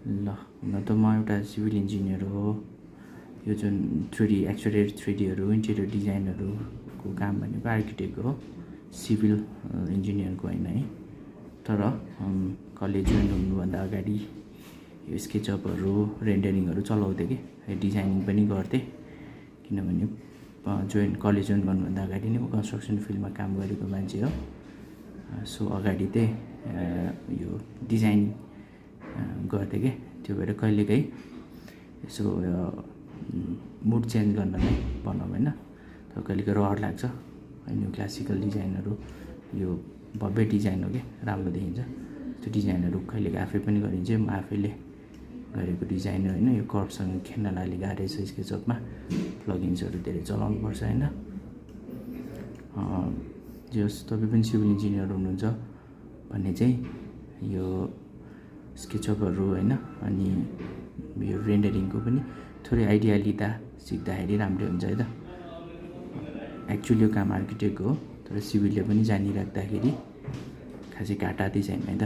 ल हुन त म एउटा सिभिल इन्जिनियर हो। यो जुन 3D एक्सट्रुडेड 3Dहरू इन्टेरियर डिजाइनहरूको काम भनेको आर्किटेक्ट हो, सिभिल इन्जिनियरको होइन है। तर कलेज जोइन हुनुभन्दा अगाडि यो स्केचअपहरू रेन्डरिङहरू चलाउँथेँ कि डिजाइनिङ पनि गर्थेँ, किनभने कलेज जोइन गर्नुभन्दा अगाडि नै म कन्स्ट्रक्सन फिल्डमा काम गरेको मान्छे हो। सो अगाडि चाहिँ यो डिजाइनिङ गर्थेँ कि, त्यो भएर कहिलेकाहीँ यसो मुड चेन्ज गर्नलाई भनौँ होइन, तर कहिलेकाहीँ रहर लाग्छ होइन। क्लासिकल डिजाइनहरू यो भव्य डिजाइन हो कि राम्रो देखिन्छ, त्यो डिजाइनहरू कहिलेकाहीँ आफै पनि गरिन्छ। म आफैले गरेको डिजाइन होइन, यो कर्भसँग खेल्नलाई अलिक गाह्रै छ स्केचअपमा, प्लगइन्सहरू धेरै चलाउनुपर्छ होइन। जस तपाईँ पनि सिभिल इन्जिनियर हुनुहुन्छ भने चाहिँ यो स्केचअपहरू होइन, अनि यो रेन्डरिङको पनि थोरै आइडिया लिँदा सिक्दाखेरि राम्रै हुन्छ है त। एक्चुअली यो काम आर्किटेक्टको हो, तर सिभिलले पनि जानिराख्दाखेरि खासै घाटा चाहिँ छैन है त।